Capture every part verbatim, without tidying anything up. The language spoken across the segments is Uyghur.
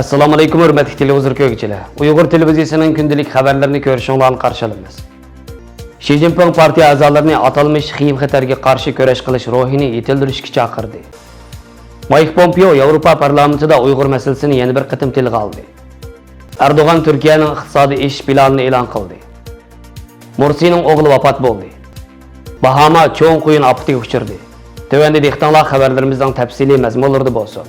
ئەسسالامۇئەلەيكۇم، ھۆرمەتلىك تېلېۋىزور كۆرگۈچىلەر. ئۇيغۇر تېلېۋىزىيىسىنىڭ كۈندىلىك خەۋەرلىرىنى كۆرۈشۈڭلارنى قارشى ئالىمىز. شى جىنپىڭ پارتىيە ئەزالىرىنى ئاتالمىش خېيىم-خەتەرگە قارشى كۈرەش قىلىش روھىنى يېتىلدۈرۈشكە چاقىردى. مايك پومپېئو ياۋروپا پارلامېنتىدا ئۇيغۇر مەسىلىسىنى يەنە بىر قېتىم تىلغا ئالدى. ئەردوغان تۈركىيەنىڭ ئىقتىسادىي ئېشىش پىلانىنى ئېلان قىلدى. مۇرسىنىڭ ئوغلى ۋاپات بولدى. باھاما چوڭ قۇيۇن ئاپىتىگە ئۇچرىدى. تۆۋەندە دىققىتىڭلار خەۋەرلىرىمىزنىڭ تەپسىلىي مەزمۇنلىرىدا بولسۇن.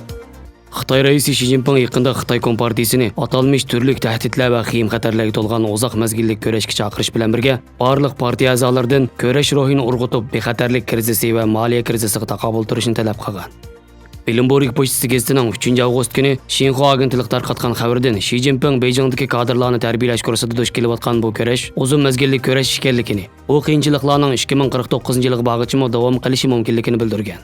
خىتاي رەئىسى شى جىنپىڭ يېقىندا خىتاي كومپارتىيىسىنى ئاتالمىش تۈرلۈك تەھدىتلەر ۋە خېيىم-خەتەرلەرگە تولغان ئۇزاق مەزگىللىك كۈرەشكە چاقىرىش بىلەن بىرگە، بارلىق پارتىيە ئەزالىرىدىن كۈرەش روھىنى ئۇرغۇتۇپ، بىخەتەرلىك كىرىزىسى ۋە مالىيە كىرىزىسىغا تاقابىل تۇرۇشنى تەلەپ قىلغان. بىلىمبورگ پوچتىسى گېزىتىنىڭ ئۈچىنچى ئاۋغۇست كۈنى شىنخۇا ئاگېنتلىقى تارقاتقان خەۋىرىدىن، شى جىنپىڭ بېيجىڭدىكى كادىرلارنى تەربىيەلەش كۇرسىدا دۇچ كېلىۋاتقان بۇ كۈرەش ئۇزۇن مەزگىللىك كۈرەش ئىكەنلىكىنى، بۇ قىيىنچىلىقلارنىڭ ئىككى مىڭ قىرىق توققۇزىنچى يىلغا بارغىچىمۇ داۋام قىلىشى مۇمكىنلىكىنى بىلدۈرگەن.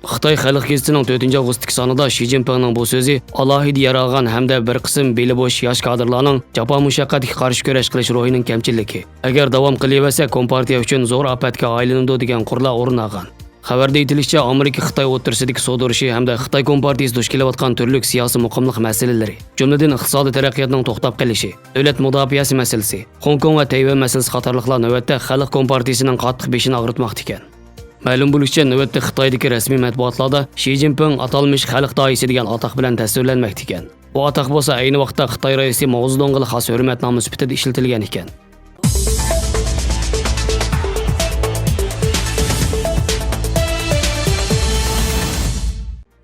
خىتاي خەلق گېزىتىنىڭ تۆتىنچى ئاۋغۇستتىكى سانىدا شى جىنپىڭنىڭ بۇ سۆزى ئالاھىدە يارىغان ھەمدە بىر قىسىم بېلى بوش ياش كادىرلارنىڭ جاپا-مۇشەققەتكە قارشى كۈرەش قىلىش روھىنىڭ كەمچىللىكى، ئەگەر داۋام قىلىۋەرسە، كومپارتىيە ئۈچۈن زور ئاپەتكە ئايلىنىدۇ، دېگەن قۇرلار ئورۇن ئالغان. خەۋەردە ئېيتىلىشىچە، ئامېرىكا-خىتاي ئوتتۇرىسىدىكى سودا ئۇرۇشى ھەمدە خىتاي كومپارتىيىسى دۇچ كېلىۋاتقان تۈرلۈك سىياسىي مۇقىملىق مەسىلىلىرى، جۈملىدىن ئىقتىسادىي تەرەققىياتنىڭ توختاپ قېلىشى، دۆلەت مۇداپىئەسى مەسىلىسى، خوڭكوڭ ۋە تەيۋەن مەسىلىسى قاتارلىقلار نۆۋەتتە خەلق كومپارتىيىسىنىڭ قاتتىق بېشىنى ئاغرىتماقتا ئىكەن. مەلۇم بولۇشىچە، نۆۋەتتە خىتايدىكى رەسمىي مەتبۇئاتلاردا شى جىنپىڭ ئاتالمىش خەلق داھىيسى دېگەن ئاتاق بىلەن تەسۋىرلەنمەكتە ئىكەن. بۇ ئاتاق بولسا ئەينى ۋاقىتتا خىتاي رەئىسى ماۋزېدۇڭغىلا خاس ھۆرمەت نامى سۈپىتىدە ئىشلىتىلگەن ئىكەن.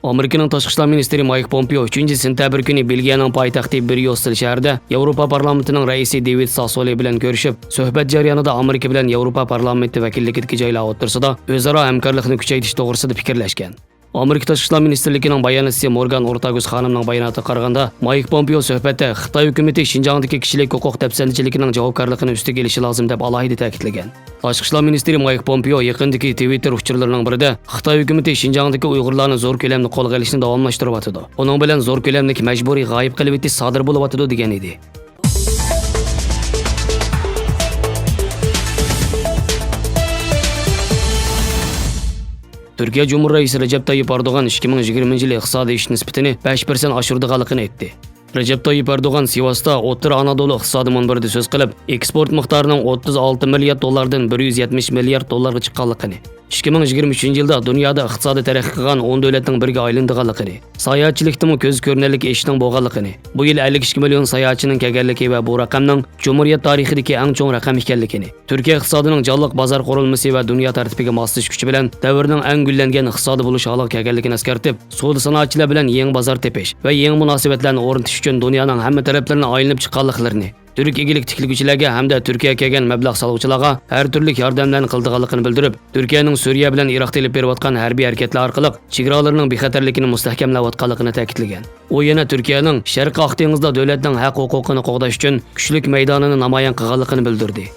ئامېرىكىنىڭ تاشقى ئىشلار مىنىستىرى مايك پومپېئو ئۈچىنچى سېنتەبىر كۈنى بېلگىيەنىڭ پايتەختى بريۇسسېل شەھىرىدە ياۋروپا پارلامېنتىنىڭ رەئىسى دېۋىد ساسسولى بىلەن كۆرۈشۈپ، سۆھبەت جەريانىدا ئامېرىكا بىلەن ياۋروپا پارلامېنتى ۋەكىللىكىدىكى جايلار ئوتتۇرىسىدا ئۆزئارا ھەمكارلىقنى كۈچەيتىش توغرىسىدا پىكىرلەشكەن. ئامېرىكا تاشقى ئىشلار مىنىستىرلىكىنىڭ باياناتچىسى مورگان ئورتاگۇس خانىمنىڭ باياناتىغا قارىغاندا، مايك پومپېئو سۆھبەتتە خىتاي ھۆكۈمىتى شىنجاڭدىكى كىشىلىك ھوقۇق دەپسەندىچىلىكىنىڭ جاۋابكارلىقىنى ئۈستىگە ئېلىشى لازىم، دەپ ئالاھىدە تەكىتلىگەن. تاشقى ئىشلار مىنىستىرى مايك پومپېئو يېقىندىكى تىۋىتتېر ئۇچۇرلىرىنىڭ بىرىدە، خىتاي ھۆكۈمىتى شىنجاڭدىكى ئۇيغۇرلارنى زور كۆلەمدە قولغا ئېلىشنى داۋاملاشتۇرۇۋاتىدۇ. ئۇنىڭ بىلەن زور كۆلەملىك مەجبۇرىي غايىب قىلىۋېتىش سادىر بولۇۋاتىدۇ، دېگەن ئىدى. تۈركىيە جۇمھۇر رەئىسى رەجەپ تايىپ ئەردوغان ئىككى مىڭ يىگىرمىنچى يىلى ئىقتىسادىي ئېشىش نىسبىتىنى بەش پىرسەنت ئاشۇرىدىغانلىقىنى ئېيتتى. رەجەپ تايىپ ئەردوغان سىۋاستا ئوتتۇرا ئانادولۇ ئىقتىسادىي مۇنبىرىدە سۆز قىلىپ، ئېكسپورت مىقدارىنىڭ ئوتتۇز ئالتە مىليارد دوللاردىن بىر يۈز يەتمىش مىليارد دوللارغا چىققانلىقىنى، ئىككى مىڭ يىگىرمە ئۈچىنچى يىلدا دۇنيادا ئىقتىسادىي تەرەققىي قىلغان ئون دۆلەتنىڭ بىرىگە ئايلىنىدىغانلىقىنى، ساياھەتچىلىكتىمۇ كۆز كۆرۈنەرلىك ئېشىشنىڭ بولغانلىقىنى، بۇ يىل ئەللىك ئىككى مىليون ساياھەتچىنىڭ كەلگەنلىكى ۋە بۇ رەقەمنىڭ جۇمھۇرىيەت تارىخىدىكى ئەڭ چوڭ رەقەم ئىكەنلىكىنى، تۈركىيە ئىقتىسادىنىڭ جانلىق بازار قۇرۇلمىسى ۋە دۇنيا تەرتىپىگە ماسلىشىش كۈچى بىلەن دەۋرنىڭ ئەڭ گۈللەنگەن ئىقتىسادى بولۇش ھالىغا كەلگەنلىكىنى ئەسكەرتىپ، سودا سانائەتچىلەر بىلەن يېڭى بازار تېپىش ۋە يېڭى مۇناسىۋەتلەرنى ئورنىتىش ئۈچۈن دۇنيانىڭ ھەممە تەرەپلىرىنى ئايلىنىپ چىققانلىقلىرىنى، تۈرك ئىگىلىك تىكلىگۈچىلەرگە ھەمدە تۈركىيەگە كەلگەن مەبلەغ سالغۇچىلارغا ھەر تۈرلۈك ياردەملەرنى قىلىدىغانلىقىنى بىلدۈرۈپ، تۈركىيەنىڭ سۈرىيە بىلەن ئىراقتا ئېلىپ بېرىۋاتقان ھەربىي ھەرىكەتلەر ئارقىلىق چېگرالىرىنىڭ بىخەتەرلىكىنى مۇستەھكەملەۋاتقانلىقىنى تەكىتلىگەن. ئۇ يەنە تۈركىيەنىڭ شەرقىي ئاق دېڭىزدا دۆلەتنىڭ ھەق ھوقۇقىنى قوغداش ئۈچۈن كۈچلۈك مەيدانىنى نامايان قىلغانلىقىنى بىلدۈردى.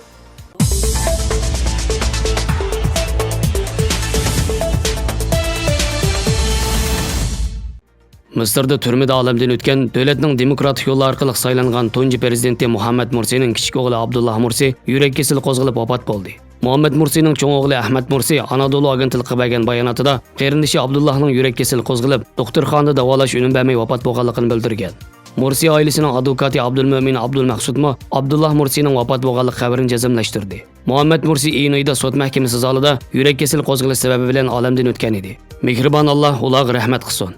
مىسىردا تۈرمىدە ئالەمدىن ئۆتكەن، دۆلەتنىڭ دېموكراتىك يوللار ئارقىلىق سايلانغان تۇنجى پىرېزىدېنتى مۇھەممەد مۇرسىنىڭ كىچىك ئوغلى ئابدۇللا مۇرسى يۈرەك كېسىلى قوزغىلىپ ۋاپات بولدى. مۇھەممەد مۇرسىنىڭ چوڭ ئوغلى ئەھمەد مۇرسى ئانادولۇ ئاگېنتلىقىغا بەرگەن باياناتىدا، قېرىندىشى ئابدۇللاھنىڭ يۈرەك كېسىلى قوزغىلىپ، دوختۇرخانىدا داۋالاش ئۈنۈم بەرمەي ۋاپات بولغانلىقىنى بىلدۈرگەن. مۇرسى ئائىلىسىنىڭ ئادۋوكاتى ئابدۇلمۆمىن ئابدۇلمەخسۇتمۇ ئابدۇللا مۇرسىنىڭ ۋاپات بولغانلىق خەۋىرىنى جەزملەشتۈردى. مۇھەممەد مۇرسى ئىيۇن ئېيىدا سوت مەھكىمىسى زالىدا يۈرەك كېسىلى قوزغىلىش سەۋەبى بىلەن ئالەمدىن ئۆتكەن ئىدى. مېھرىبان ئاللا ئۇلارغا رەھمەت قىلسۇن.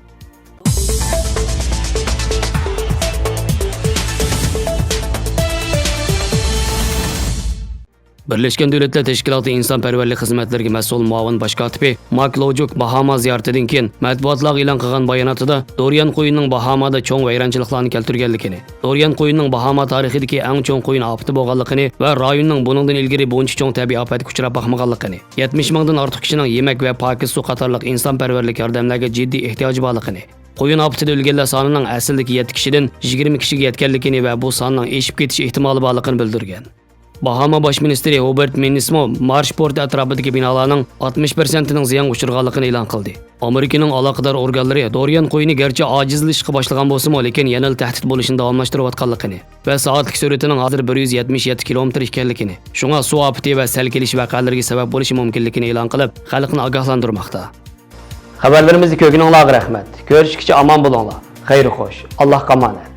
بىرلەشكەن دۆلەتلەر تەشكىلاتى ئىنسانپەرۋەرلىك خىزمەتلىرىگە مەسئۇل مۇئاۋىن باش كاتىپى مارك لوجۇك باھاما زىيارىتىدىن كېيىن مەتبۇئاتلارغا ئېلان قىلغان باياناتىدا دوريان قۇيۇنىنىڭ باھامادا چوڭ ۋەيرانچىلىقلارنى كەلتۈرگەنلىكىنى، دوريان قۇيۇنىنىڭ باھاما تارىخىدىكى ئەڭ چوڭ قۇيۇن ئاپىتى بولغانلىقىنى ۋە رايوننىڭ بۇنىڭدىن ئىلگىرى بۇنچە چوڭ تەبىئىي ئاپەتكە ئۇچراپ باقمىغانلىقىنى، يەتمىش مىڭدىن ئارتۇق كىشىنىڭ يېمەك ۋە پاكىز سۇ قاتارلىق ئىنسانپەرۋەرلىك ياردەملەرگە جىددىي ئېھتىياجى بارلىقىنى، قۇيۇن ئاپىتىدە ئۆلگەنلەر سانىنىڭ ئەسلىدىكى يەتتە كىشىدىن يىگىرمە كىشىگە يەتكەنلىكىنى ۋە بۇ ساننىڭ ئېشىپ كېتىش ئېھتىمالى بارلىقىنى بىلدۈرگەن. باھاما باش مىنىستىرى ھوبېرت مېننىسمۇ مارش پورتى ئەتراپىدىكى بىنالارنىڭ ئاتمىش پىرسەنتىنىڭ زىيانغا ئۇچرىغانلىقىنى ئېلان قىلدى. ئامېرىكىنىڭ ئالاقىدار ئورگانلىرى دوريان قۇيۇنى گەرچە ئاجىزلىشىشقا باشلىغان بولسىمۇ، لېكىن يەنىلا تەھدىت بولۇشىنى داۋاملاشتۇرۇۋاتقانلىقىنى ۋە سائەتلىك سۈرئىتىنىڭ ھازىر بىر يۈز يەتمىش يەتتە كىلومېتىر ئىكەنلىكىنى، شۇڭا سۇ ئاپىتى ۋە سەل كېلىش ۋەقەلىرىگە سەۋەب بولۇشى مۇمكىنلىكىنى ئېلان قىلىپ، خەلقنى ئاگاھلاندۇرماقتا. خەۋەرلىرىمىزنى كۆرگىنىڭلارغا رەھمەت. كۆرۈشكىچە ئامان بولۇڭلار. خەير خوش، ئاللاھقا ئامانەت.